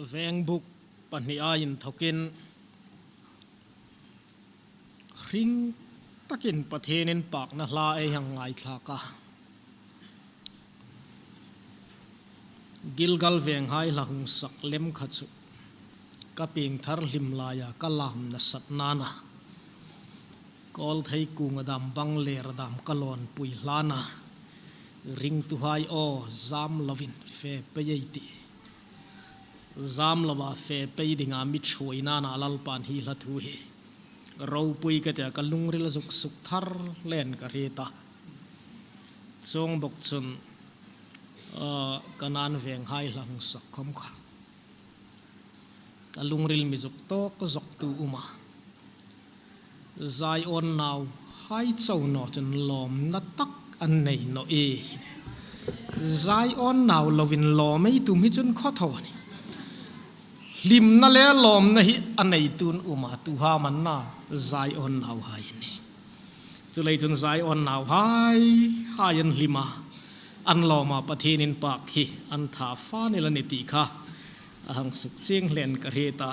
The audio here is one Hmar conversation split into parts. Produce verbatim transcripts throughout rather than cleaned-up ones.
Vengbuk pahni a inthokin hring takin Pathien inpakna hla ei hang ngaithlak a. Gilgal venghai hla hung sak lem kha chu ka piengthar hlim laia ka lam nasatna a na. Kawlthei kunga dam bang lera dam ka lawn pui hlana. Ringtuhai aw, zam lovin fe pei ei tih. Zam lova fe pei dinga mi ṭhuoina a na Lalpan hi hla thu hi ropui ka tia ka lungril zuk suk thar len ka hriet a. Chuong bok chun, ah, Kanan venghai hla hung sak khom kha ka lungril mi zuk tawk zawktu um a. Zion nauhai chau naw chun lawmna tak an nei naw e. Zion nau lovin lawm ei tum hi chun khawtho a nih. Hlimna le lawmna hi a neitu'n um a, tu ham an na, Zion nauhai a nih. Chuleiin chun Zion nauhai, hai an hlim a, an lawm a, Pathien inpak hi an tha fâk ni la ni ti kha a hang suk chieng hlen ka hriet a.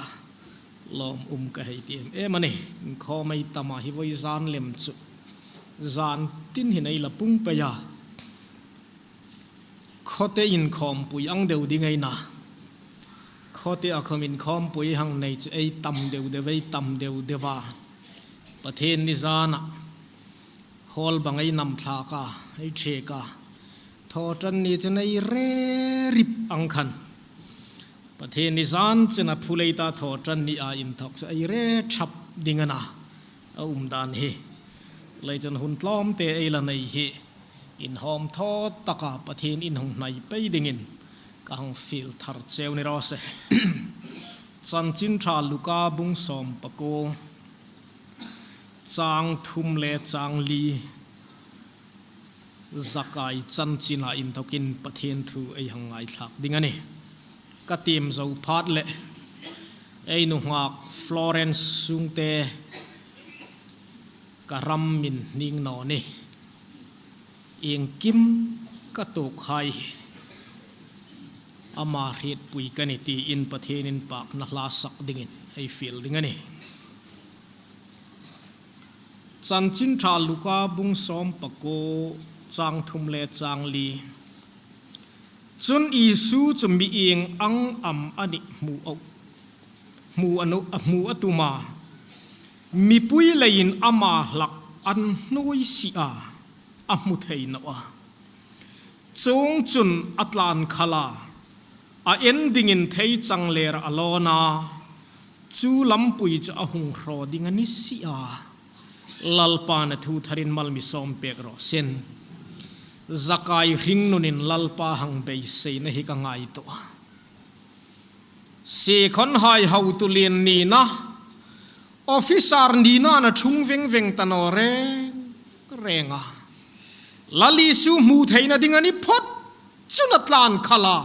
Lawm um ka hei ti em em a nih. Inkhawm ei tam a, hi voi zan lem chu zan tin hin ei la pung pei a. Khawte inkhawmpui ang deu ding ei na. Khawte a khawm inkhawmpui hang nei chu ei tam deu deu, ei tam deu deu a. Pathien ni zana hall bang ei nam thlak a, ei ṭhek a. Thawṭanni chun ei re rip ang khan Pathien ni zan chena phulei ta Thawṭanni a inthok chu ei re thap ding a na, a um dan hi. Leiin chun hun tlawmte ei la nei hi inhawm thaw taka Pathien in hung hnai pei dingin ka hang fiel thar cheu ni raw se. Chanchin Ṭha Luka bung sawm pakuo, chang thum le chang li. Zakai chanchina inthokin Pathien thu ei hang ngaithlak ding a nih. Ka tiem zo phat leh ei nunghak Florence Sungte ka ram min hning naw nih. Iengkim ka tuokhai hi ama hrietpui ka nih tiin Pathien inpakna hla sak dingin ei fiel ding a nih. Chanchin Ṭha Luka bung sawm pakuo, chang thum le chang li. Chun Isu chu mi ieng ang am a nih hmu a, hmu a nu, a hmu a tum a. Mipui leiin ama hlak an hnuoi si a, a hmu thei naw a. Chuongchun a tlan khal a, a en dingin thei chang lera a lawn a, chu lampui chu a hung hraw ding a ni si a. Lalpan a thu tharin mal mi sawm pek raw seh. Zakai hringnunin Lalpa hang beiseina hi ka ngaituo a. Siekhawnhai hotu lien nina, officer nina a na ṭhung veng veng ta naw reng reng a. Lal Isu hmu theina ding a ni phawt chun a tlan khal a.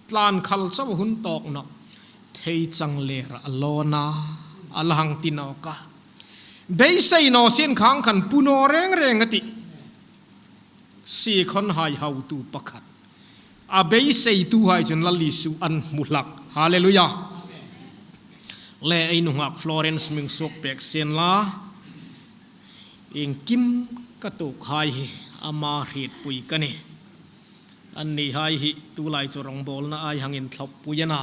Tlan khal chau hun tawk naw. Thei chang lera a lawn a, a la hang ti nawk a. Beisei naw sien khang khan pu naw reng reng a tih. Siekhawnhai hotu pakhat. A beiseituhai chun Lal Isu an hmu hlak. Hallelujah. Le ei nunghak Florence hming suok pek sien la. Iengkim ka tuokhai hi ama hrietpui ka nih. Annihai hi tulai chu rongbawlna ei hang inthlop pui a na.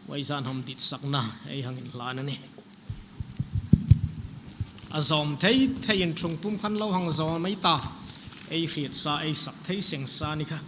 Vawisun hom ditsakna ei hang inhlan a nih. A zawm thei theiin ṭhung pum khan lo hang zawm ei ta. Ei hriet sa ei sak thei seng sa ni kha.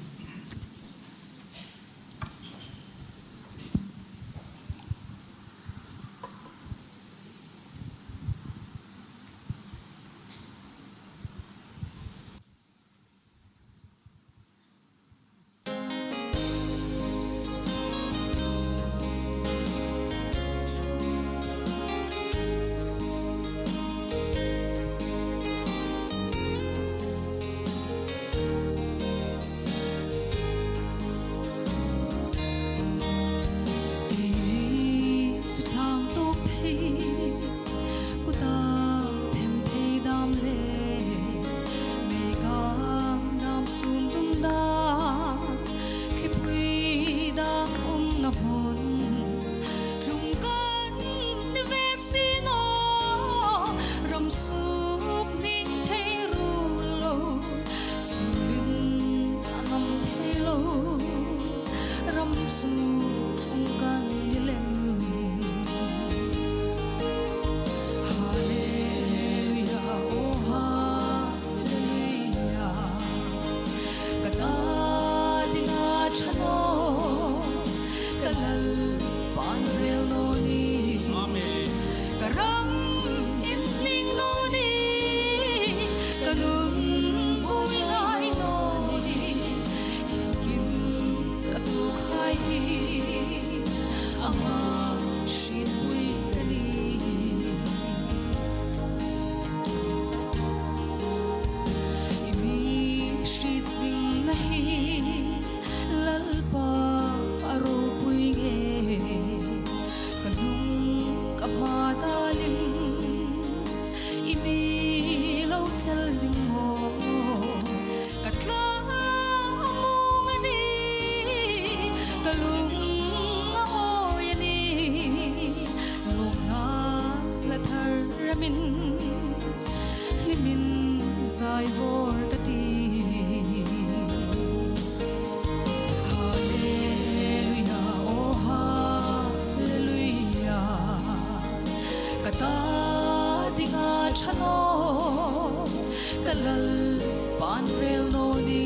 Pan rel naw ni,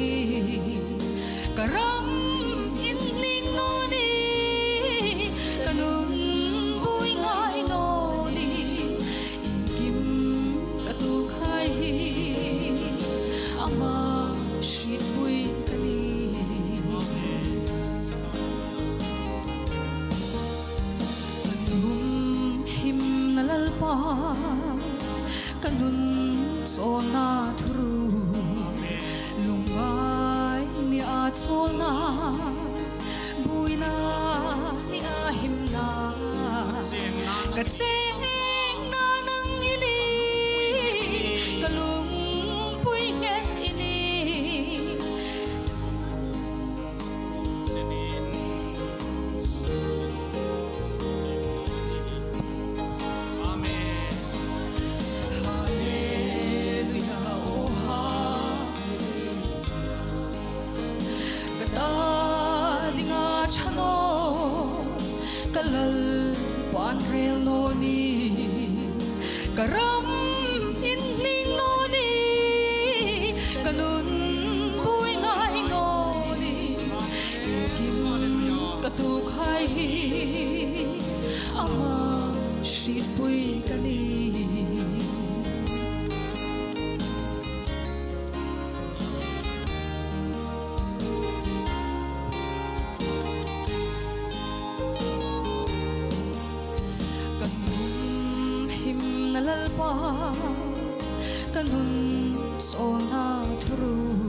ka ram inhning naw ni, ka nun buoi ngai naw ni, iengkim ka tuokhai hi ama hrietpui ka nih. Ka nun humhimna Lalpa, ka nun chawlna thuruk, lungngai nia chawlna, buoina nia himna, ka chengna nang i nih, ka lungpui nghet i nih. Amen. Hallelujah, oh, hallelujah. Ka ta dinga ṭha naw, ka Lal pan rel naw ni, ka ram inhning naw ni, ka nun buoi ngai naw ni, iengkim ka tuokhai hi ama hrietpui ka nih. Ka nun humhimna Lalpa, ka nun chawlna thuruk.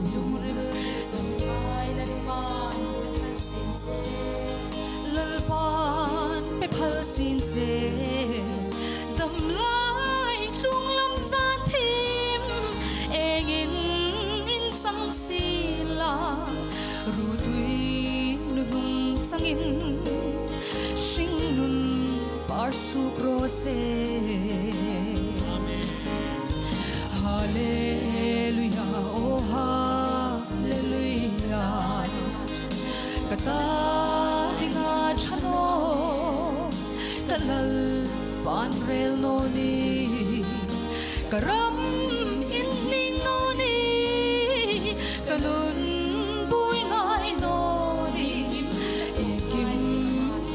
Lalpan pe phal sien che, dam lai tlung lam zan thim, engin in chang sien la, ruotui nuhnung changin, hringnun par suok raw se. Amen. Hallelujah, oh, hallelujah. Ka ta dinga ṭha naw, ka Lal pan rel naw ni, ka ram inhning naw ni, ka nun buoi ngai naw ni, iengkim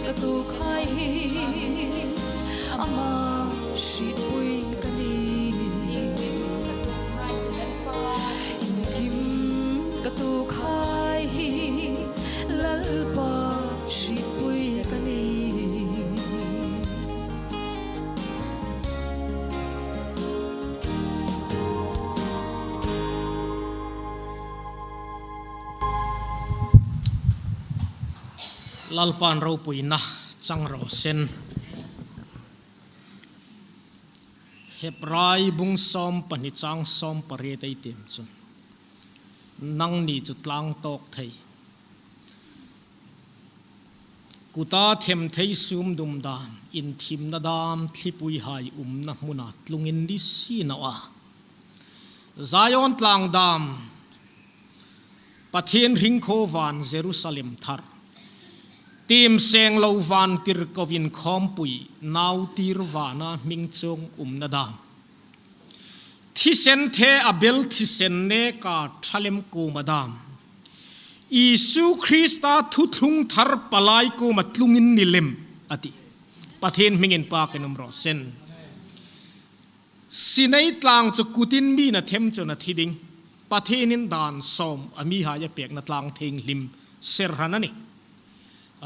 ka tuokhai hi ama hrietpui ka nih. Iengkim ka tuokhai hi Lalpa hrietpui ka nih. Lalpan ropuina chang raw seh. Hebrai bung sawm pahni chang sawm pariet ei tiem chun, nangni chu tlang tawk thei, kuta them thei, sum dum dam, inthiemna dam, thlipuihai umna hmuna tlungin ni si naw a. Zion tlang dam, Pathien hring khuo van Jerusalem thar, tiem seng lo vantirko inkhawmpui, nautir vana hming chuong umna dam, thisen the a bel thisen neka ṭha lem kuoma dam, Isu Krista thuthlung thar palai kuoma tlungin ni lem, a ti. Pathien hming inpakin um raw seh. Sinai tlang chu kutin mi'n a them chun a thi ding. Pathienin dan sawm a mihai a pekna tlang thienghlim ser hran a nih.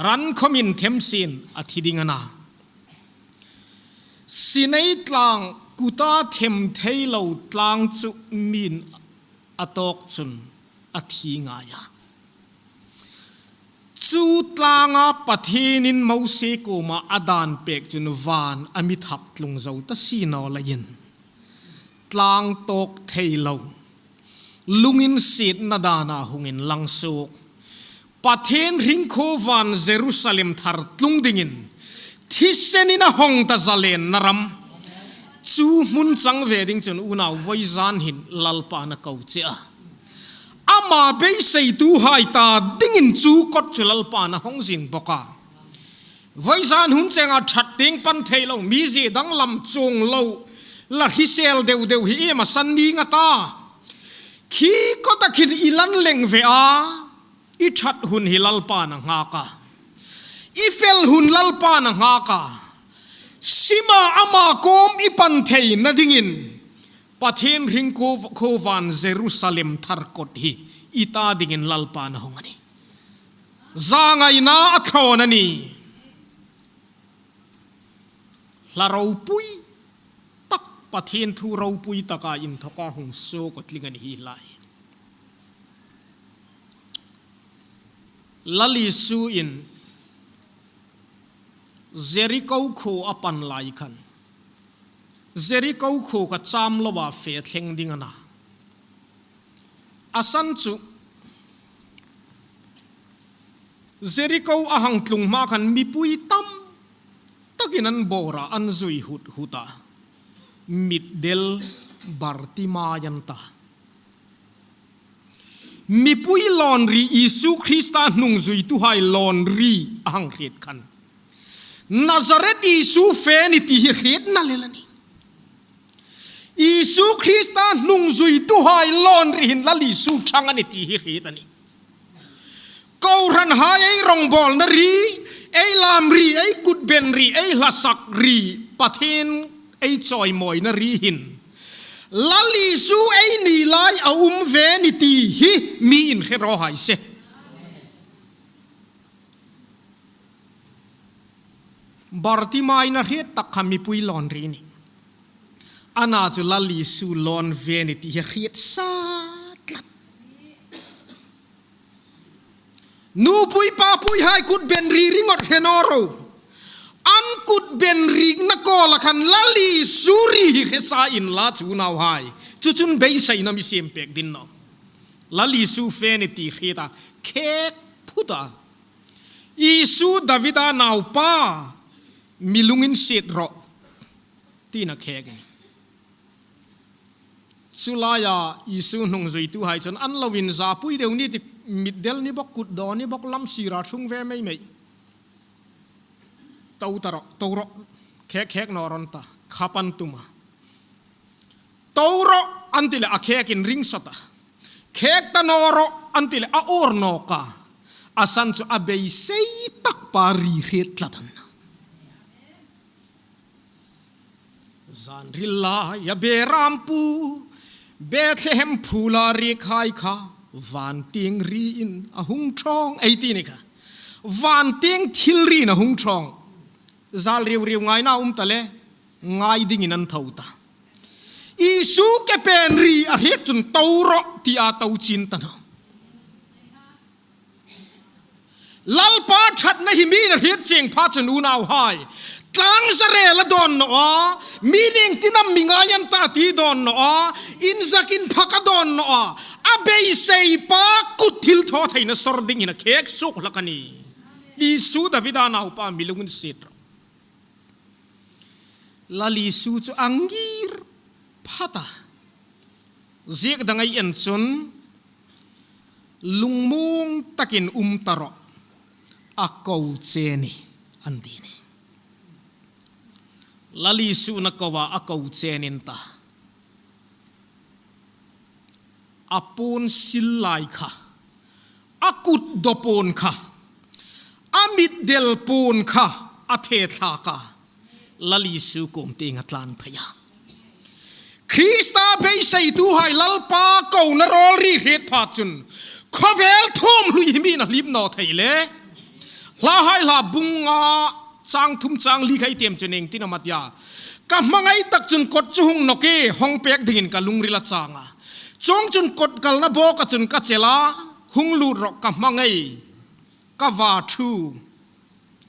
Ran khawmin them sien a thi ding a na. Sinai tlang kuta them thei lo tlang chu mi'n a tawk chun a thi ngai a. Chu tlanga Pathienin Mosie kuoma a dan pek chun van a mi thak tlung zo ta si naw leiin, tlang tawk thei lo, lunginsietna dana hung inlang suok, Pathien hring khuo van Jerusalem thar tlung dingin thisenin a hawng ta zalenna ram, chu hmun chang ve ding chun unau vawizan hin Lalpan a ko che a. Ama beiseituhai ta dingin chu kot chu Lalpan a hawng zing bawk a. Vawizan hun chenga ṭhat ding pan thei lo, mizie danglam chuong lo, la hrisel deu deu hi iem a san ning a ta. Khi Khin i lan leng ve a, i ṭhat hun hi Lalpan a nghak a, i fel hun Lalpan a nghak a, sima ama kuom i pan theina dingin Pathien hring khuo, khuo van Jerusalem thar kawt hi i ta dingin Lalpan a hung a nih. Zangaina a thawn a nih. Hla ropui tak, Pathien thu ropui taka inthoka hung suok a tling a ni hi lai. Lal Isu in Jeriko khuo a pan lai khan, Jeriko khuo kha cham loa fe thleng ding a na. A san chu Jeriko a hang tlung hma khan mipui tam takin an bawr a, an zui hut hut a. Mitdel Bartimai an ta. Mipui lawnri, Isu Krista hnungzuituhai lawnri a hang hriet khan, Nazareth Isu fe ni ti hi hrietna lel a nih. Isu Krista hnungzuituhai lawnri hin Lal Isu ṭhang a ni ti hi hriet a nih. Kohranhai ei rongbawlna ri, ei lam ri, ei kutben ri, ei hlasak ri, Pathien ei chawimawina ri hin Lal Isu ei ni lai a um ve ni ti hi mi inhre raw hai se. Bartimai-in a hriet tak kha mipui lawnri a nih. Ana chu Lal Isu lawn ve ni ti hi hriet sa tlat. Nupui papuihai kutben ri ringawt hre naw ro. An kutben rikna kawla khan Lal Isu ri hi hre sa inla chu unauhai. Chu chun beiseina mi siem pek ding a nih. Lal Isu fe ni ti hriet a, khek phut a. Isu Davida naupa, mi lunginsiet rawh, tiin a khek a nih. Chu laia Isu hnungzuituhai chun an lo inzapui deu ni ti, mitdel ni bawk, kutdaw ni bawk, lam sira ṭhung ve mei mei. To ta rawh, to rawh, khek khek naw rawh an ta, khap an tum a. To rawh an ti leh a khek inring sawt a. Khek ta naw rawh an ti leh a awr nawk a. A san chu a beisei tak pa ri hriet tlat a nih. Zanril laia berampu, Bethlehem phula rikhai kha, van tieng riin a hung ṭhawng ei ti ni kha. Van tieng thil riin a hung ṭhawng. Zal riu riu ngaina um ta le, ngai dingin an tho ta. Isu ke pen ri a hriet chun to rawh tia to chin ta naw. Lalpa ṭhatna hi mi'n a hriet chieng pha chun unauhai, tlangzarel a dawn naw a, mi ning tina mi ngai an ta ti dawn naw a, inzak inphak a dawn naw a, a beisei pa kut thil thaw theina sawr dingin a khek suok hlak a nih. Isu Davida naupa, mi lunginsiet rawh. Lal Isu chu a ngir phat a. Ziek dang ei en chun, lungmuong takin um ta rawh, a ko che a nih, an ti a nih. Lal Isu'n a ko a, a ko che a nih an ta. A puon sil lai kha, a kutdaw puon kha, a mitdel puon kha a thethlak a, Lal Isu kuom tieng a tlan phei a. Krista beiseituhai Lalpa kona rawl ri hriet pha chun, khawvel thuomhlui hi mi'n a hlip naw thei le. Hlahai Hla bung nga chang thum chang li kha ei tiem chun ieng tin am a ti a. Ka hmangai tak chun kot chu hung nawk e, hawng pek dingin ka lungril a chang a. Chuongchun kot kalna bawka chun ka chel a, hung lut rawh ka hmangai, ka va ṭhu,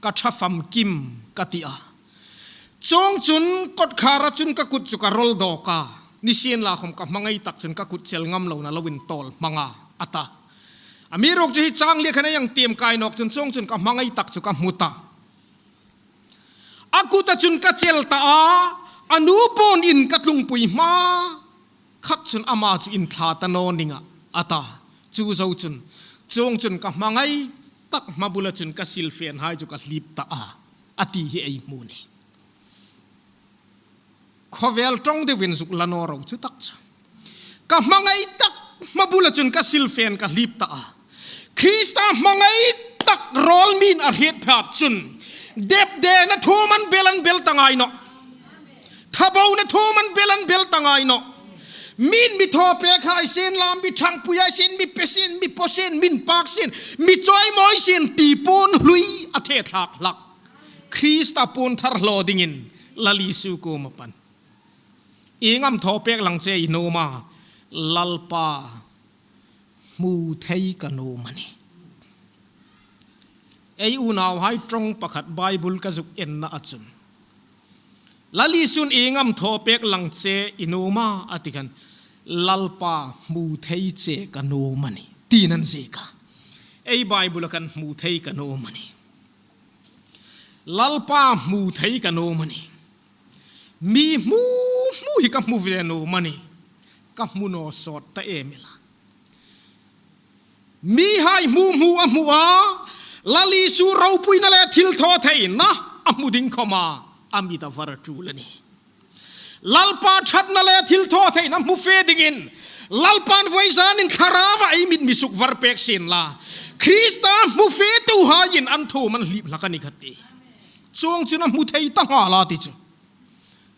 ka ṭha famkim ka ti a. Chuongchun kotkhara chun ka kut chu ka rawl dawk a. Nisienlakhawm ka hmangai tak chun ka kut chel ngam lona lo intawl hmang a, a ta. Amiruokchu hi chang li khan ei hang tiem kai nawk chun, chuongchun ka hmangai tak chu ka hmu ta. A kuta chun ka chel ta a, a nu puon in ka tlungpui hma khat chun ama chu inthla ta naw ning a, a ta. Chu zo chun, chuongchun ka hmangai tak hma bula chun ka silfenhai chu ka hlip ta a, a ti hi ei hmu a nih. Khawvel ṭawng deuin zuk la naw ro chu tak chu. Ka hmangai tak hma bula chun ka silfen ka hlip ta a. Krista hmangai tak rawl min a hriet phat chun, depdena thum an bel an bel ta ngai nawh. Thabona thum an bel an bel ta ngai nawh. Min mi thaw pek hai sien, lam mi ṭhangpui hai sien, mi pe sien, mi paw sien, min pak sien, mi chawimawi sien ti puon hlui a the thlak hlak. Krista puon thar hlaw dingin Lal Isu kuoma pan. Ieng am thaw pek lang che i nuom a, Lalpa hmu thei ka nuom a nih. Ei unauhai ṭawng pakhat Bible ka zuk enna a chun, Lal Isun ieng am thaw pek lang che i nuom a, a ti khan, Lalpa hmu thei che ka nuom a nih, tiin an ziek a. Ei Bible-a khan hmu thei ka nuom a nih. Lalpa hmu thei ka nuom a nih. Mi hmu hmu hi ka hmu ve nuom a nih. Ka hmu naw sawt ta em ila. Mihai hmu hmu a hmu a, Lal Isu ropuina le thilthawtheina a hmu ding khawma a mit a var a tul a nih. Lalpa ṭhatna le thilthawtheina hmu fe dingin, Lalpan voizanin Thlaraua ei mit mi suk var pek sien la, Krista hmu fetuhaiin an thum an hlip hlak a ni kha ti. Chuong chun a hmu thei ta nghal a ti chu.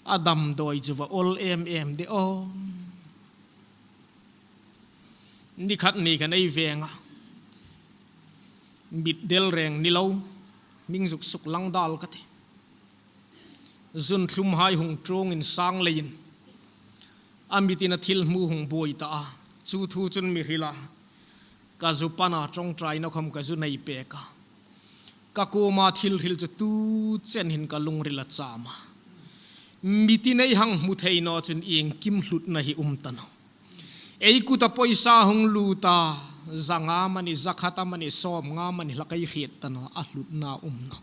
A damdawi chu va awl em em de aw. Ni khat ni khan ei venga, mit del reng ni lo, hming zuk suk lang dal ka ti. Zun thlumhai hung ṭawngin sang leiin, a mitin a thil hmu hung buoi ta a. Chu thu chun mi hril a, ka zu pana ṭawngṭaina khawm ka zu nei pek a. Ka kuoma thil hril chu tu chen hin ka lungril a cham a. Mitin ei hang hmu thei naw chun iengkim hlutna hi um ta naw. Ei kuta poisa hung lut a, za nga mani, za khat a mani, sawm nga mani hlak ei hriet ta naw, a hlutna um naw.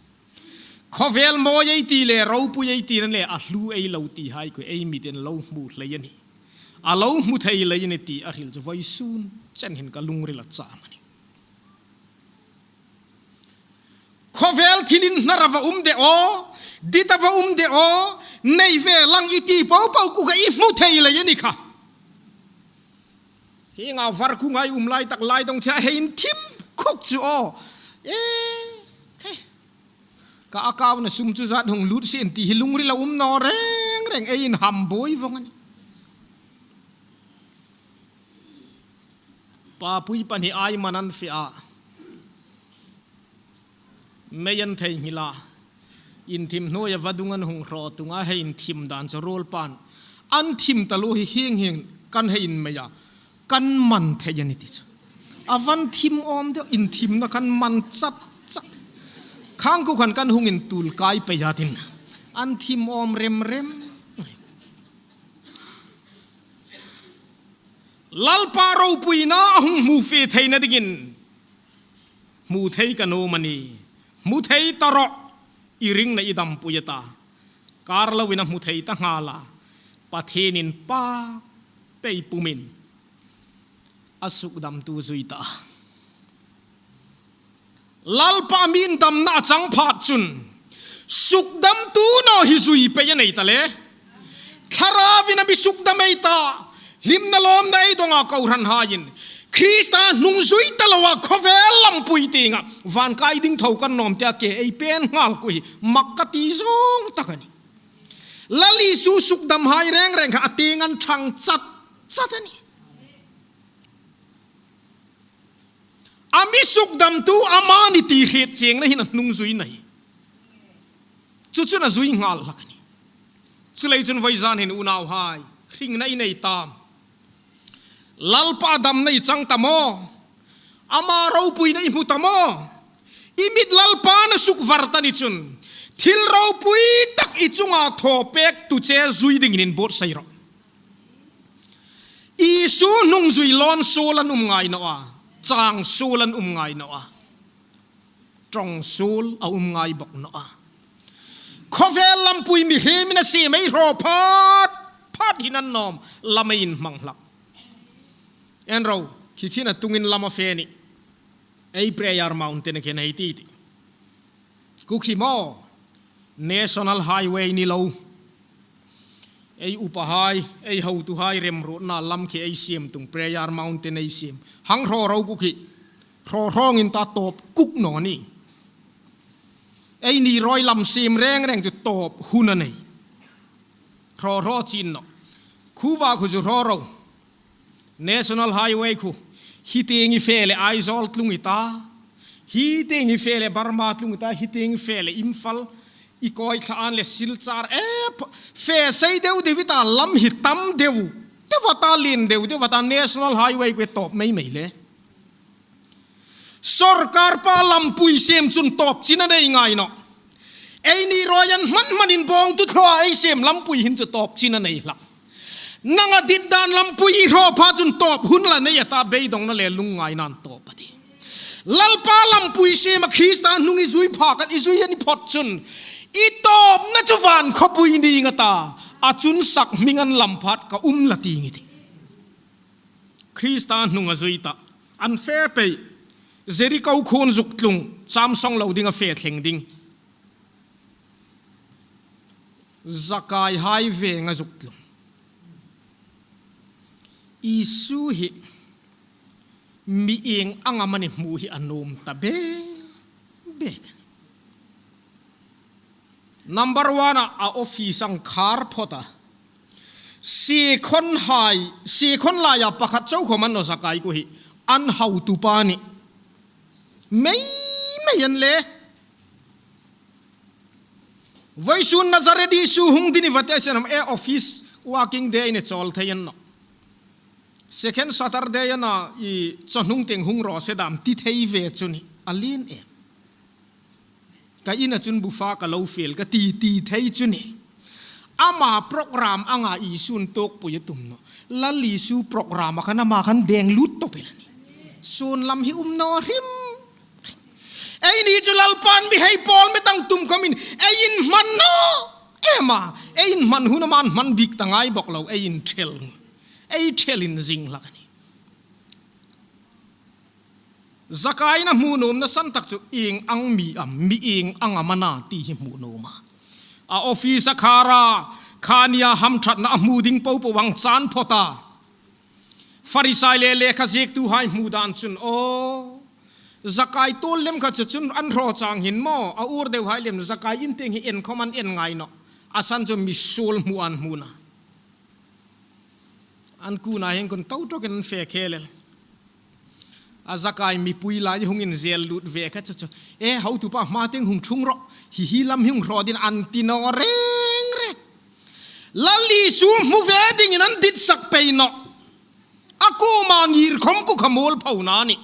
Khawvel mawi ei ti le, ropui ei tina le, a hlu ei lo ti hai kha ei mitin lo hmu hlei a nih. A lo hmu thei lei a nih ti a hril chu vawisun chen hin ka lungril a cham a nih. Khawvel thil inhnar a va um de aw, dit a va um de aw, nei ve lang i ti po po kha i hmu thei lei a ni kha. Hienga var ku ngai um lai tak lai dong thia hei inthim khuk chu aw. E, he. Ka account-a sum chu zat hung lut sien ti hi lungril a um naw reng reng, ei inham buoi vong a nih. Papui pahni ai man an fe a. Mei an thei nghil a. Inthim hnuoia vadung an hung hraw tung a, hei inthim dan chu ruol pan. An thim taluo hi hieng hieng kan hei inmei a. Kan man thei a ni ti chu. A van thim awm deu, inthimna kan man chat chat. Khang ku khan kan hung intul kai pei a tin. An thim awm rem rem. Lalpa ropuina a hung hmu fe theina dingin, hmu thei ka nuom a nih, hmu thei ta rawh, i ringna i dampui a ta. Kar loin a hmu thei ta nghal a, Pathienin pak pei pumin a sukdamtu zui ta. Lalpa mi indamna a chang phat chun, sukdamtu naw hi zui pei a nei ta le. Thlarauin a mi sukdam ei ta, hlimna lawmna ei donga kohranhaiin, Krista hnung zui ta loa khawvel lampui tienga van kai ding tho kan nuom tia ke ei pen nghal ku hi mak ka ti zawng tak a nih. Lal Isu sukdamhai reng reng kha a tieng an ṭhang chat chat a nih. A mi sukdamtu ama ni ti hriet chiengna hin a hnung zui a nih. Chu chun a zui nghal hlak a nih. Chuleiin chun vawizan hin unauhai, hringna i nei tam? Lalpa damna i chang ta maw? Ama ropuina i hmu ta maw? I mit Lalpan a sukvar ta ni chun, thil ropui tak i chunga thaw pektu che zui dingin inbuotsai rawh. Isu hnung zui lawn suol an um ngai naw a, chang suol an um ngai naw a, ṭawng suol a um ngai bawk naw a. Khawvel lampui mihriemin a siem ei hraw phat phat hin an nuom lam ei inhmang hlak. En ro, khi khin a tungin lam a fe a nih. Ei prayer mountain-a khin hei ti ti. Khu khi maw, National Highway ni lo. Ei upahai, ei hotuhai remruotna lam khi ei siem tung, prayer mountain ei siem. Hang hraw ro kuk hi, hraw hrawngin ta tawp kuk naw ni. Eini rawi lam siem reng reng chu tawp hun a nei. Hraw hraw chin naw. Khuva khu chu hraw ro. National Highway khu. Hi tieng i fe le Aizawl tlung i ta. Hi tieng i fe le Burma tlung i ta. Hi tieng i fe le Imphal. I kawi thla an le Silchar. E, ph-, fe sei deu deu i ta lam hi tam deu. Deu a ta lien deu, deu a ta National Highway khu tawp mei mei le. Sawrkar pa lampui siem chun tawp chin a nei ngai naw. Eini rawi an hman hmanin bawngtu thawa ei siem lampui hin chu tawp chin a nei hlak. Nanga dit dan lampui i hraw pha chun tawp hun la nei a ta, beidongna le lungngaina'n tawp a tih. Lalpa lampui siema Krista hnung i zui pha khan i zui a ni phot chun i tawpna chu van khawpui ning a ta. A chun sak hming an lam phat ka um la ti ngi ti. Krista hnung a zui ta. An fe pei. Jeriko khuon zuk tlung. Cham sawng lo ding a fe thleng ding. Zakai hai veng a zuk tlung. Isu hi mi ieng ang am a ni hmu hi a nuom ta be, be. Number one a, a office ang khar phot a. Siekhawn hai, siekhawn laia pakhat chau khawm an naw Zakai kuo hi. An hotu pa ni. Mei, mei an le. Voisun Nazareth Isu hung ding i va ti a, sienham e office working day ni chawl thei an naw. Second Saturday a na i chaw hnung tieng hung raw se dam ti thei ve chu ni. A lien em. Ka ina chun bufa ka lo fiel ka ti, ti thei chu ni. Ama program anga Isu'n tuokpui a tum naw. Lal Isu program a khan ama khan deng lut tawp el a ni. Sun lam hi um naw hrim. Eini chu Lalpan mi hei pawl mi tang tum khawmin ei inhman naw. Ema, ei inhman hun aman hman bik ta ngai bawk lo, ei inthel. Ei thel inzing hlak a ni. Zakai'n a hmu nuomna san tak chu ieng ang mi am, mi ieng ang am a na ti hi hmu nuom a. A office a khar a, kha nia hamṭhatna a hmu ding po po ang chan phot a. Farisai le lekha ziektuhai hmu dan chun, aw, Zakai tuol lem kha chu chun an hraw chang hin maw, a ur deu hai lem Zakai in tieng hi en khawm an en ngai naw. A san chu mi suol hmu an hmu na. An kuna hieng khun to tawkin an fe khel el. A Zakai mipui lai hung inzel lut ve kha chu chu. E, hotu pa hma tieng hung thung rawh. Hi hi lam hi hung hraw ding an ti naw reng reng. Lal Isu hmu ve dingin an ditsak pei naw. A kuoma ngir khawm ku kha mual phona ni.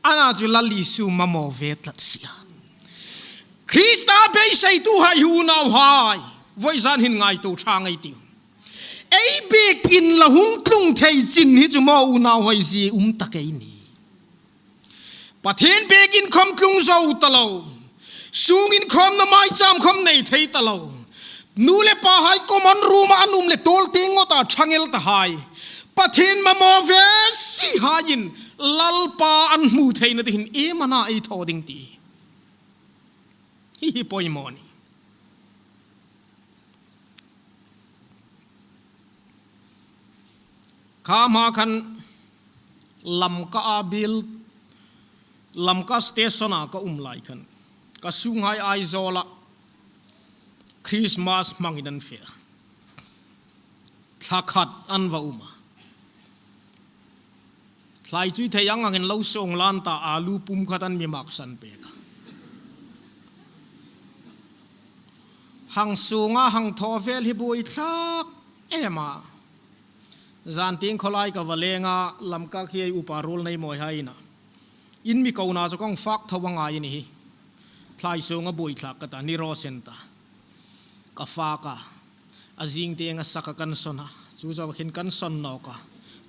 Ana chu Lal Isu mamaw ve tlat si a. Krista beiseituhai hi unauhai. Voizan hin ngaituo ṭha ngei ei tiu. Ei biekin la hung tlung thei chin hi chu maw unauhai zie um tak ei ni. Pathien biekin khawm tlung zo ta lo. Sung inkhawmna maicham khawm nei thei ta lo. Nu le pahai common room-a an um le tuol tieng ngawta ṭhang el ta hai. Pathien mamaw ve si haiin Lalpa an hmu theina ding hin iem a na ei thaw ding ti. Hi hi poimaw ni. Kha hma khan Lamka a biel, Lamka station-a ka um lai khan. Ka sunghai Aizawla Christmas hmangin an fe. Thla khat an va um a. Thlai chu thei ang angin lo sawng lan ta, alu pum khat an mi maksan pek a. Hang sunga hang thaw vel hi buoi thlak em a. Zan tieng khawlai ka va leng a, Lamka khi ei upa ruol nei mawi hai ina. In mi kona chu kong fak tho a ngai ni hi. Thlai sunga buoi thlak ka ta, ni raw sen ta. Ka fak a. A zing tieng a saka kan sawn a. Chu zo khin kan sawn nawk a.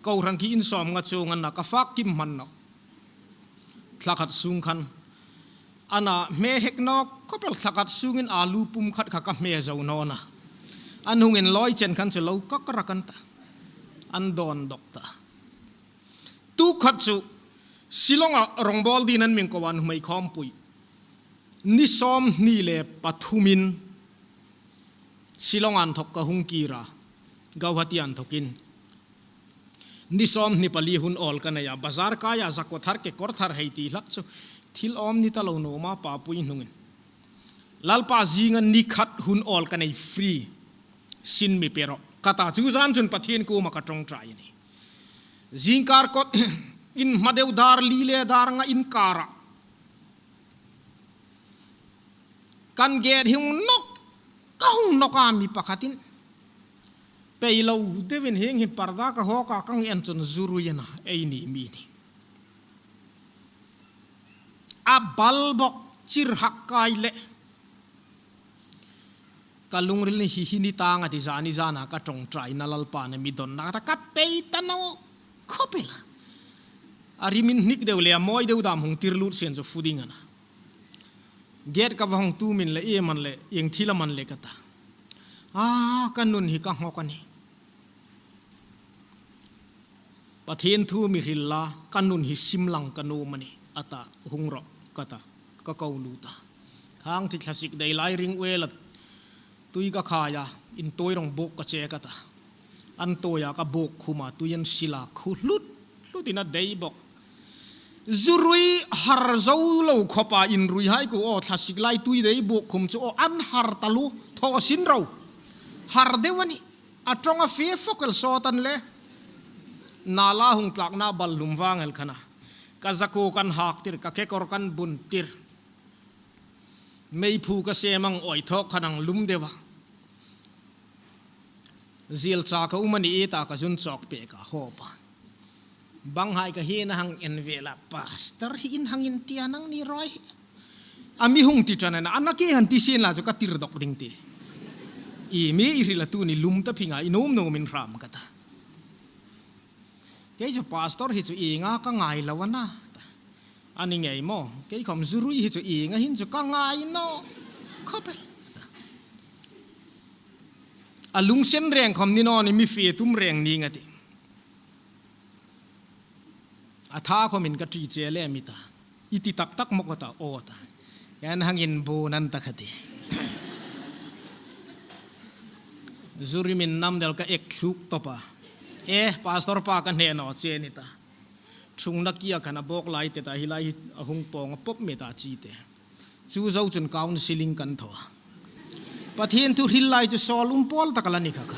Ko rang khi in sawm nga chuong an na ka fak kim hman nawk. Thla khat sung khan. Ana hme hek nawk khawp el thla khat sungin alu pum khat kha ka hme zo naw na. An hungin lawi chen khan chu lo kak rak an ta. An dawn dawk ta. Tu khat chu Shillong-a rawngbawl dingin an mi ko a, nuhmei khawmpui. Ni sawmhni le pathumin Shillong a inthok ka hung kir a, Guwahati a inthokin. Ni sawmhni pali hun awl ka nei a, bazar kaia zakawthar kekawrthar hei ti hlak chu thil awm ni ta lo nuom a, papui hnungin. Lalpa zinga ni khat hun awl ka nei, free. Sin mi pe rawh ka ta, chu zan chun Pathien kuoma ka ṭawngṭai a nih. Zingkar kot in hma deu dar li le dar nga inkara kan gate hi hung nawk, ka hung nawk a, mi pakhatin pei lo deuin hieng hin parda ka hawk a, ka ngen chun Zurui a na, eini mi ni. A bal bawk, chirhak kai le. Ka lungril ni hi hi ni tang a ti, zani zana ka ṭawngṭaina Lalpan a mi dawnna ka ta, ka pei ta naw khawp el a. A rim inhnik deu le a mawi deu dam hung tir lut sien chu fu ding a na. Gate ka va hawng tu min le, e man le, ieng thil a man le ka ta. A, ka nun hi ka nghawk a nih. Pathien thu mi hril la, ka nun hi sim lang ka nuom a nih, a ta, hung rawh ka ta, ka ko lut a. Khang thithlasik dei lai ring uel a, tui ka khai a, intawi rawng bawk ka che ka ta. An tawi a ka bawk khum a, tui an sil a, khu hlut hlutin a dei bawk. Zurui har zo lo khawpa inrui hai ku aw, thlasik lai tui dei bawk khum chu aw, an har taluo, thaw sin ro. Har deu a nih. A ṭawng a fe fawk el sawt an le. Nala hung tlakna bal hlum vang el khan a. Ka zakuo kan hak tir, ka kekawr kan bun tir. Meiphu ka sem ang, awi thawk khan ang lum deu a. Zielcha ka um a ni e ta, ka zun chawk pek a, hawp a. Banghai ka hina hang en ve la, pastor hi in hang inti a nang ni rawi. A mi hung ti ṭan a na, a na ke han ti sien la chu ka tir dawk ding ti. I mi i hril a, tu ni lum ta phinga, i nuom nuom in hram ka ta. Kei chu pastor hi chu ienga ka ngai lo a na. A ni ngei maw, kei khawm Zurui hi chu ienga hin chu ka ngai naw khawp el. A lungsen reng khawm ni naw ni, mi fe tum reng ning a ti. A tha khawmin ka ṭi che le mi ta. I ti tak tak maw ka ta, aw ta. Kan hang inbuon an ta kha ti. Zurui min nam del ka ek thluk tawp a. E, pastor pa ka hne naw che ni ta. Ṭhungna kia khan a bawk lai te ta, hi lai hi a hung pawng a pawp mi ta chi te. Chu zo chun counselling kan thaw a. Pathien thu hril lai chu sawl um pawl tak a la ni kha kha.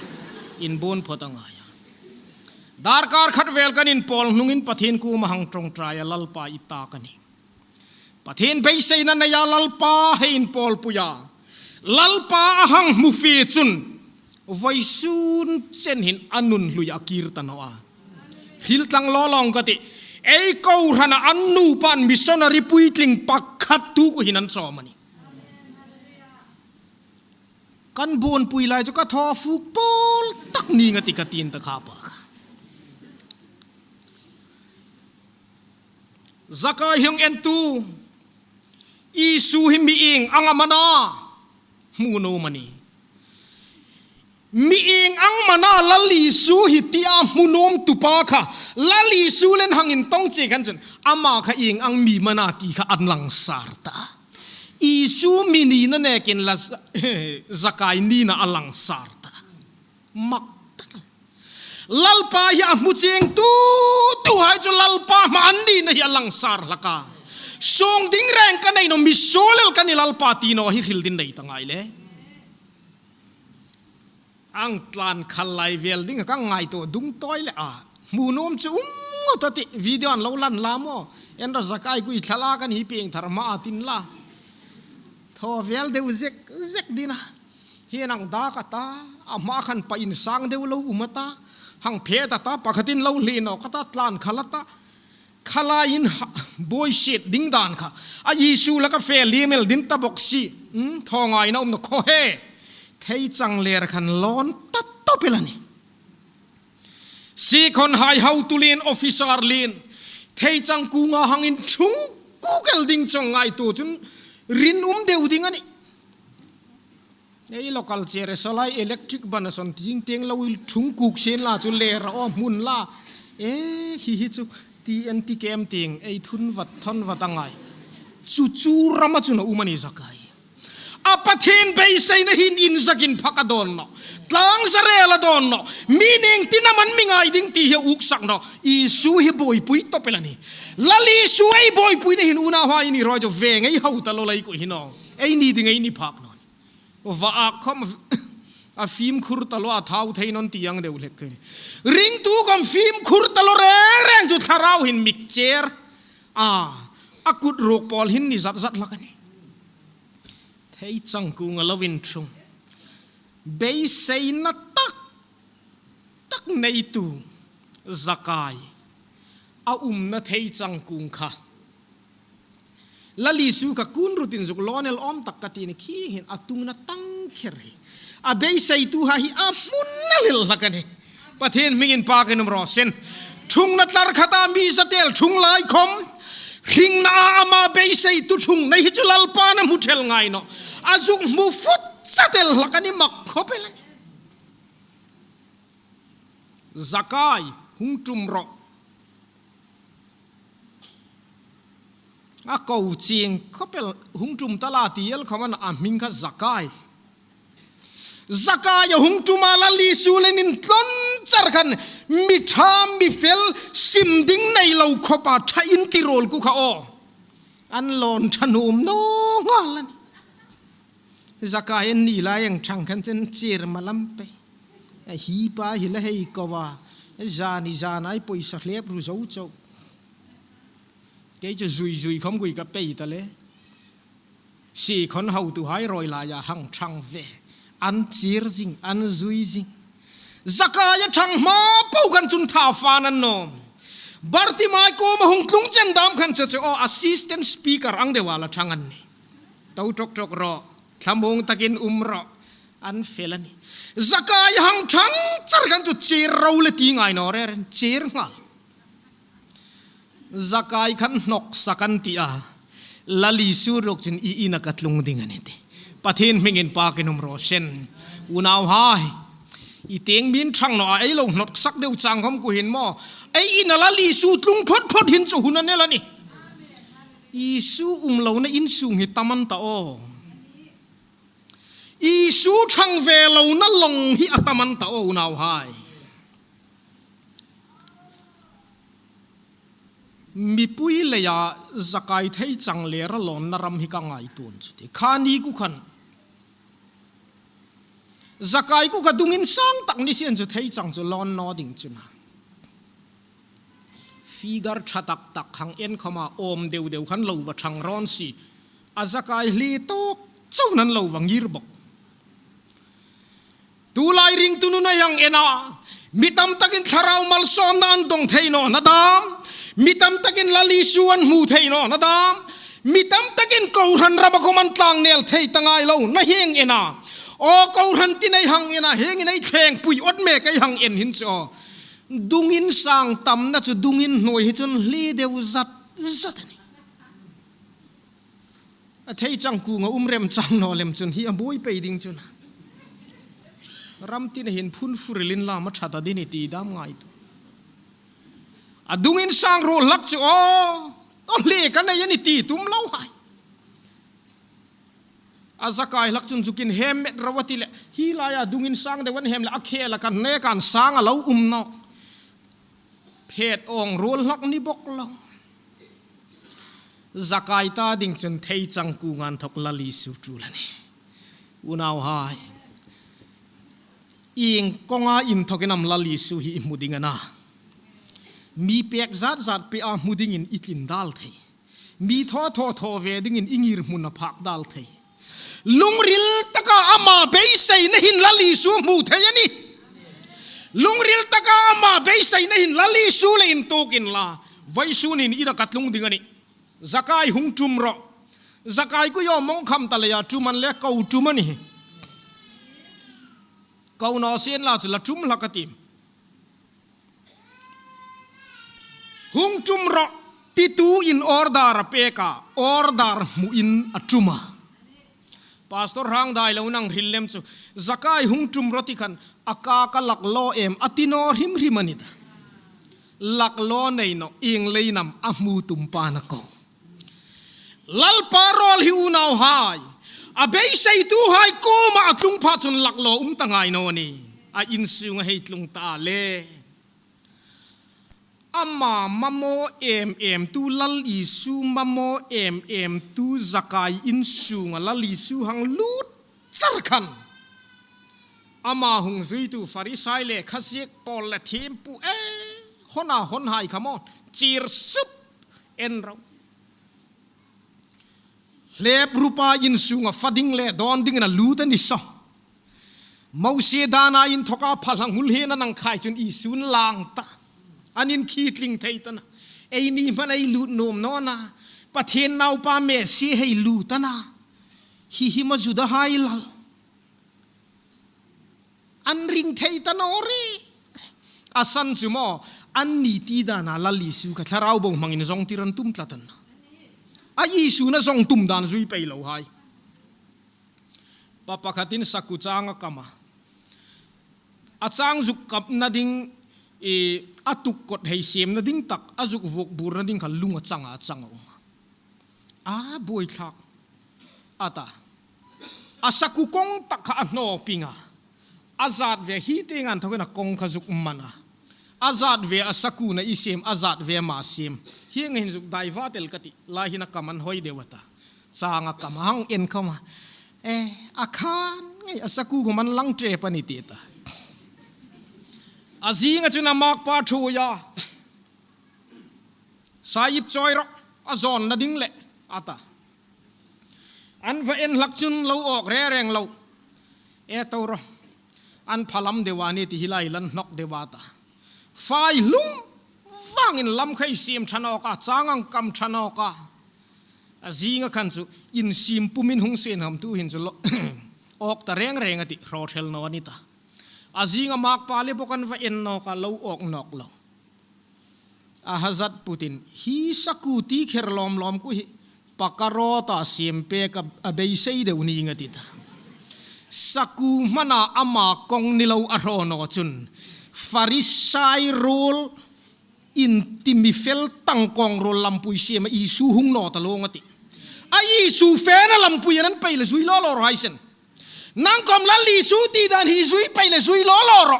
Inbuon phawt a ngai a. Darkar khat vel kan inpawl hnungin Pathien kuoma hang ṭawngṭai a, Lalpa i ta ka nih. Pathien beiseina neia Lalpa hei inpawlpui a. Lalpa a hang hmu fe chun vawisun chen hin a nun hlui a kir ta naw a. Hril tlang law lawng ka ti. Ei kohrana an nupan missionary puitling pakhat tu ku hin an chawm a nih. Kan buonpui lai chu ka thaw fuk pawl tak ning a ti ka tin ta kha pa kha. Zakai hang en tu, Isu hi mi ieng ang am a na, hmu nuom a nih. Mi ieng ang am a na Lal Isu hi tia hmu nuom tu pa kha, Lal Isu le an hang intong che khan chun, ama kha ieng ang mi am a na ti kha an langsar ta. Isu mi nina nekin la Zakai nina a langsar ta. Mak tak. Lalpa hi a hmu cheng tu, tuhai chu Lalpa hmaa an nina hi a langsar hlak a. Suong ding reng ka nei naw, mi suol el ka ni Lalpa ti naw hi hril ding nei ta ngai le. Ang tlan khal lai vel ding ka ngaituo dung tawi le a. Hmu nuom chu um ngawt a tih, video an lo lan la maw. En rawh, Zakai kuoma thlalak kan hi pieng thar hmaa tin la. Thaw vel deu zek zek ding a. Hi nang dak a ta, a hma khan pa insang deu lo um a ta. Hang phet a ta, pakhatin lo hli nawk a ta, tlan khal a ta. Khalai in ha, buoi siet ding dan kha. A Isu laka fe liem el ding ta bawk si. Hmm, thaw ngaina um naw khaw he. Thei chang ler khan lawn ta tawp el a nih. Sikhon hai hotu lien, officer lien. Thei chang kunga hang inṭhung kuk el ding chang ngaituo chun rin um deu ding a nih. Ei local chair e, solai electric ban a son ting tieng lo inṭhung kuk sien la chu ler a aw hmun la. E, hi hi chu T N T kem ting ei thun vat, thon vat a ngai. Chu chu rama chun a um a nih Zakai. A pa Khang beiseina hin inzakin phak a dawn naw. Tlangzarel a dawn naw. Mi neng tina man mi ngai ding ti hi uksak naw. Isu hi buoipui tawp el a nih. Lal Isu ei buoipuina hin unauhai, ni roi jo ve ngei hau ta lo lai ku hi naw. Eini ding ei ni phak naw. Va a khom a fimkhur ta lo a thau thei naw ti ang deu hlek kei. Ringtu khom fimkhur ta lo reng reng chu thlarau hin mikcher. A, a kut ruok pawl hin ni zat zat hlak a nih. Theichang kunga lo inṭhung. Beiseina tak tak neitu Zakai. A umna theichang kung kha. Lal Isu kha kun rutin zuk lawn el awm tak ka ti ni khi hin a tungna tang kher hi. A beiseituhai hi a hmun a lel hlak a nih. Pathien hmingin pakin um raw seh. Ṭhungna tlar khata mi zatel ṭhung lai khom. Hringna a ama beiseitu ṭhungna hi chu Lalpan a hmu thel ngai naw. A zuk hmu fut zat el hlak a nih, mak khop el a nih. Zakai, hung ṭum rawh. A ko chieng khop el, hung ṭum ta la ti el khom a na, a hming kha Zakai. Zakai a hung ṭum a, Lal Isu le an intlon char khan mi ṭha mi fel sim ding nei lo khop a ṭha in ti ruol ku kha aw. An lawn ṭha nuom naw nghal a nih. Zakai an ni lai ang ṭhang khan chen chir ma lam pei. A hi pa hi la hei ko a. Zani zanai poisa hlep ru zo chau. Kei chu zui zui khom gui ka pei ta le. Si khon hautuhai roi laia hang ṭhang ve. An chir zing, an zui zing. Zakai a ṭhang hma po khan chun tha fan an nawm. Bartimai kuoma hung tlung chen dam khan chu chu aw, assistant speaker ang deu a la ṭhang an nih. To ṭawk ṭawk rawh, thlamuong takin um rawh, an fel a nih. Zakai hang ṭhang char khan chu chir ro le ti ngai naw reng reng, chir nghal. Zakai khan hnawksak an ti a, Lal Isu ruok chun i ina ka tlung ding a nih ti. Pathien hmingin pakin um raw seh. Unauhai, i tieng min ṭhang naw a, ei lo hnawksak deu chang khom ku hin maw. Ei ina Lal Isu tlung phot phot hin chu hun a nel a nih. Isu um lona insung hi tam an ta aw. Isu ṭhang ve lona lawng hi a tam an ta aw unauhai. Mipui leia Zakai theichang le ra lawnna ram hi ka ngaituo chu ti. Kha ni ku khan. Zakai ku kha dungin sang tak ni sien chu theichang chu lawn naw ding chu na. Figure ṭha tak tak hang en khom a awm deu deu khan lo va ṭhang rawn si. A Zakai hli tawk chau nan lo va ngir bawk. Tulai ringtu nuna hang en a. Mi tam takin thlarau malsawmna an dong thei nawna dam. Mi tam takin Lal Isu an hmu thei nawna dam. Mi tam takin kohran rama khom an tlang nel thei ta ngai lo na hieng en a. Aw kohran tin ei hang en a, hieng in ei thlengpui awt mek ei hang en hin chu aw. Dungin sang tamna chu dungin hnuoi hi chun hli deu zat zat a nih. A theichang kunga um remchang naw lem chun hi a buoi pei ding chu na. Ram tina hin phun furil inla ma ṭha ta ding a nih ti dam ngaituo. A dungin sang ruol hlak chu aw. Aw hli ka nei a nih ti tum lo hai. A Zakai hlak chun zuk inhem met ro a ti le, hi laia dungin sang deu an hem le, a khela kan ne kan sang a lo um nawk. Phet awng ruol hlak ni bawk lo. Zakai ta ding chun theichang kunga inthawk Lal Isu ṭul a nih. Unauhai. Ieng kawnga inthawkin am Lal Isu hi i hmu ding a na. Mi pek zat zat pei a hmu dingin i tlin dal thei. Mi thaw thaw thaw ve dingin i ngirhmun a phak dal thei. Lungril taka ama beiseina hin Lal Isu hmu thei a nih. Lungril taka ama beiseina hin Lal Isu le intuok inla. Vawisun hin i ina ka tlung ding a nih. Zakai hung ṭum rawh. Zakai ku yo mong kham ta leia ṭum an le ko ṭum a nih. Ko naw sien la chu la ṭum hlak a tih. Hung ṭum rawh, titu in order a pek a, order hmuin a ṭum a. Pastor hang dai lo nang hril lem chu, Zakai hung ṭum rawh ti khan, a ka ka lak law em, a ti naw hrim hrim a ni ta. Lak law nei naw, ieng leiin am a hmu tum pa'n a ko. Lalpa rawl hi unauhai. A beiseituhai kuoma a tlung pha chun laklaw um ta ngai naw ni. A insunga hei tlung ta le. Ama mamaw em em tu Lal Isu mamaw em em tu Zakai insunga Lal Isu hang lut char khan. Ama hung zuitu Farisai le kha ziek pawl le thiempu e. Hona hon hai kha maw. Chir sup en ro. Hlep rupa insunga fa ding le dawn dingin a lut a ni saw. Mosie dana inthoka phalhang hul hena nang khai chun Isu'n lang ta. An inkhitling thei ta na. Eini hman ei lut nuom naw na. Pathien naupa Messie hei lut ta na. Hi hi maw Judahai lal. An ring thei ta naw ri. A san chu maw, anni ti dana Lal Isu kha thlarau bo hmangin zong tir an tum tlat a na. A Isu'n a zong tum dan zui pei lo hai. Pa pakhatin saku chang a kam a. A chang zuk kapna ding, e, a tuk kot hei siemna ding tak, a zuk vuok burna ding kha lung a chang a, chang a um a. A buoithlak a ta. A saku kawng tak kha a hnaw ping a. A zat ve hi te ngan thawkin a kawng kha zuk man a. A zat ve a saku na i siem, a zat ve ma siem. Hi ngei hin zuk dai va tel ka ti. Lai hin a kam an hoi deu a ta. Chang a kam a hang en khawm a. E, a khan ngei a saku khawm an lang trep a ni ti ta. A zinga chun a makpa thu a. Sa ip chawi rawh, a zawnna ding le, a ta. An va en hlak chun lo awk reng reng lo. E to ro. An phalam deu a ni ti hi lai lan hnawk deu a ta. Fai hlum vangin lam kha ei siem ṭha nawk a, chang ang kam ṭha nawk a. A zinga khan chu insiem pumin hung sien ham tu hin chu lo. Awk ta reng reng a ti, hraw thel naw a ni ta. A zinga makpa le bok an va en nawk a, lo awk nawk lo. A hazat putin, hi saku ti kher lawm lawm ku hi, pakaro ta siem pek a beisei deu ning a ti ta. Saku hmana ama kawng ni lo a hraw naw chun. Farisai ruol in ti mi fel tang kawng ruol lampui siem a Isu hung naw ta lo nga ti. A Isu fena lampui an pei le zui lo lo ro hai sen. Nang khawm Lal Isu ti dan hi zui pei le zui lo lo ro.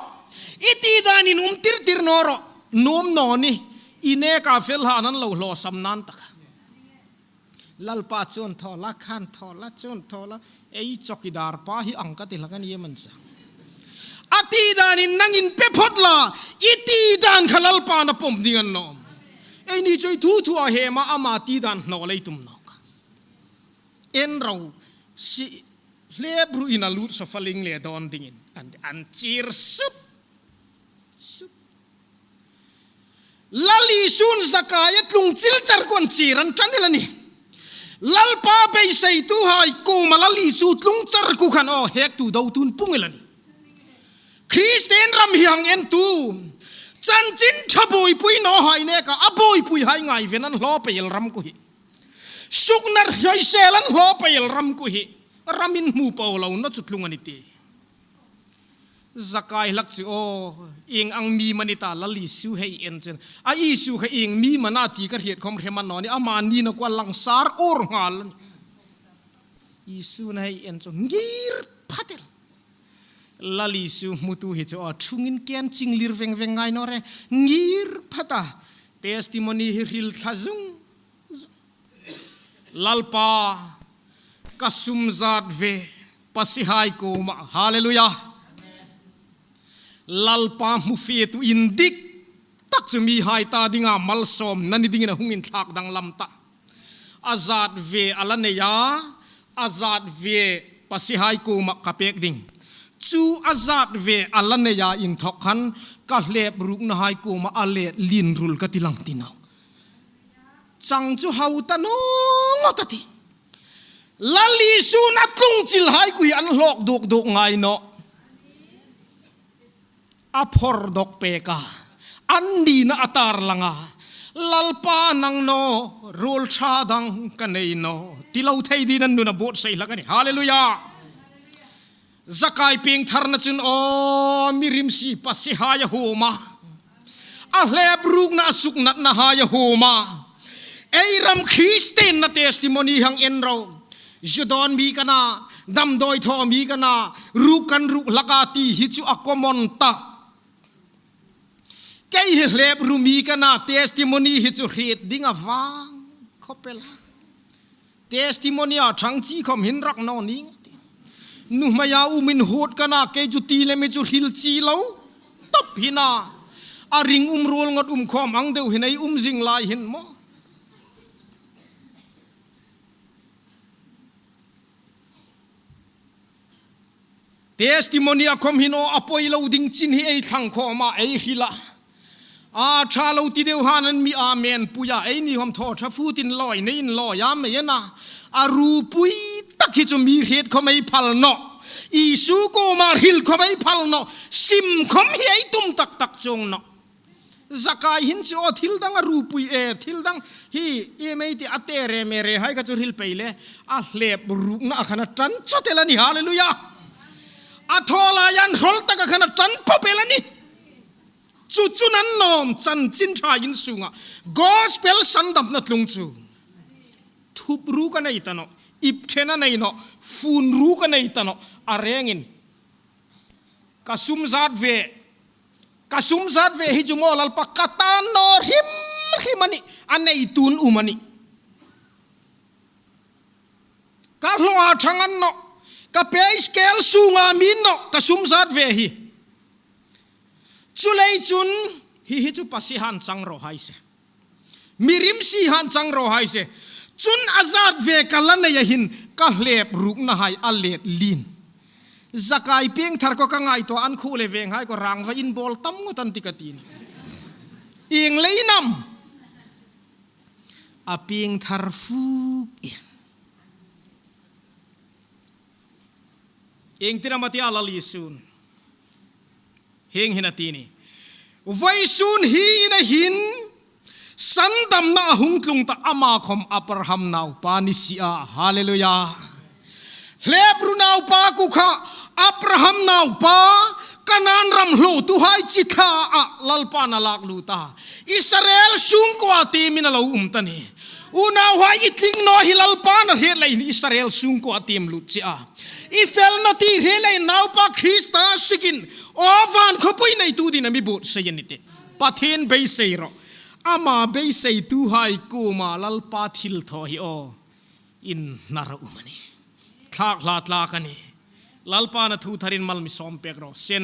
I ti danin um tir tir naw ro. Nuom naw ni. I neka fel han an lo hlawsam nan tak. Lalpa chun thaw la, khan thaw la, chun thaw la. Ei chowkidar pa hi ang ka ti hlak a ni e man cha. A ti danin nang inpe phawt la. I ti dan kha Lalpa na pawm ding a ni naw. Eini chu ei thu thu a hema ama ti dan hnaw lei tum nawk. En ro, si, hlep ruin a lut saw fa ling le dawn dingin. An, an chir sup. Sup. Lal Isu'n Zakai a tlung chil char kuo an chir an ṭan el a nih. Lalpa beiseituhai kuoma Lal Isu tlung char ku khan aw hek tu do tun pung el a nih. Kristien ram hi hang en tu. Chanchin ṭha buoipui naw hai neka, a buoipui hai ngaiven an hlaw pei el ram ku hi. Suknat hoi sel an hlaw pei el ram ku hi. Ram inhmu po lo na chu tlung a ni ti. Zakai hlak chu aw, ieng ang mi am a ni ta Lal Isu hei en chun. A Isu kha ieng mi am a na ti ka hriet khawm hre man naw ni, ama ni na kuo langsar ur nghal. Isu'n hei en chu ngir phatel. Lal Isu hmutu hi chu aw, thungin ken chinglir veng veng ngai naw re. Ngir phat a. Testimony hi hril thla zung. Lalpa, ka sum zat ve, pasiehai kuoma, hallelujah. Lalpa hmu fietu indik tak chu mihai ta dinga malsawmna ni dingin a hung inthlak danglam ta. A zat ve a la nei a, a zat ve pasiehai kuoma ka pek ding. Chu a zat ve a la nei a inthawk khan ka hlep ruknahai kuoma a let lien rul ka ti lang ti naw. Chang chu hau ta naw ngawt a ti. Lal Isu'n a tlung chil hai ku hi an hlawk duk duk ngai naw. A phor dawk pek a. An nina a tar lang a. Lalpa nang naw, ruol ṭha dang ka nei naw. Ti lo thei dingin an nuna buotsai hlak a nih. Hallelujah. Zakai piengtharna chun aw mi rim si pasiehai a huom a. A hlep rukna a suknatnahai a huom a. Ei ram Kristienna testimony hang en ro. Zu dawn mi ka nih, damdawi thaw mi ka nih, ruk kan ruk hlak a ti hi chu a common ta. Kei hi hlep ru mi ka nih, testimony hi chu hriet ding a vang khawp el a. Testimony a ṭhang chi khawm hin rak naw ning. Nuhmei a um inhawt ka nih, kei chu ti le mi chu hril chi lo tawp hi a nih. A ring um ruol ngot um khawm ang deu hin ei um zing lai hin maw. Testimony a khawm hin aw a poi lo ding chin hi ei thlang khawm a, ei hril a. A ṭha lo ti deu han an mi amen pui a, eini khawm thaw ṭha futin lawi nei in lawi a mei a nih. A ruopui tak hi chu mi hriet khawm ei phal nawh. Isu kuoma hril khawm ei phal nawh. Sim khawm hi ei tum tak tak chuong nawh. Zakai hin chu aw thil dang a ruopui e, thil dang hi i mei ti a tere mere hai kha chu hril pei le, a hlep rukna a khan a ṭan chawt el a nih, hallelujah. A thaw lai an hrawl tak a khan a ṭan pawp el a nih. Chu chu nan nawm chanchin ṭha in sunga gospel sandamna tlung chu. Thup ruk a nei ta nawh, ip ṭhen a nei nawh, fun ruk a nei ta nawh, a rengin. Ka sum zat ve, ka sum zat ve hi chu maw Lalpa ka tan naw hrim hrim a nih, a nei tun um a nih. Ka hlaw a ṭhang a ni nawh, ka pay scale sunga mi ni nawh, ka sum zat ve hi. Chuleiin chun hi hi chu Pasian han chang ro hai se. Mi rimsi han chang ro hai se. Chun a zat ve ka la nei a hin ka hlep rukna hai a let lien. Zakai pieng thar ko ka ngaituo an khu le veng hai ko rangva in bawl tam ngot an ti ka ti ni. Ieng leiin am. A pieng thar fuk i. Ieng tina ma ti a Lal Isun. Hieng hin a ti ni. Vawisun hi in a hin sandamna a hung tlung ta ama khawm Abraham naupa ni si a. Hallelujah. Hlep ru naupa ku kha Abraham naupa Kanan ram hluotu hai chi thla a Lalpan a lak lut a. Israel sungkuo a tiem in a lo um ta ni. Unauhai i tling naw hi Lalpan a hriet leiin Israel sungkuo a tiem lut che a. I felna ti hriet leiin naupa Krista sikin aw van khawpui neitu dingin a mi buotsai a ni tih. Pathien beisei ro. Ama beiseituhai kuoma Lalpa thilthaw hi aw. Inhnar a um a nih. Thlak hla tlak a nih. Lalpan a thu tharin mal mi sawm pek raw se.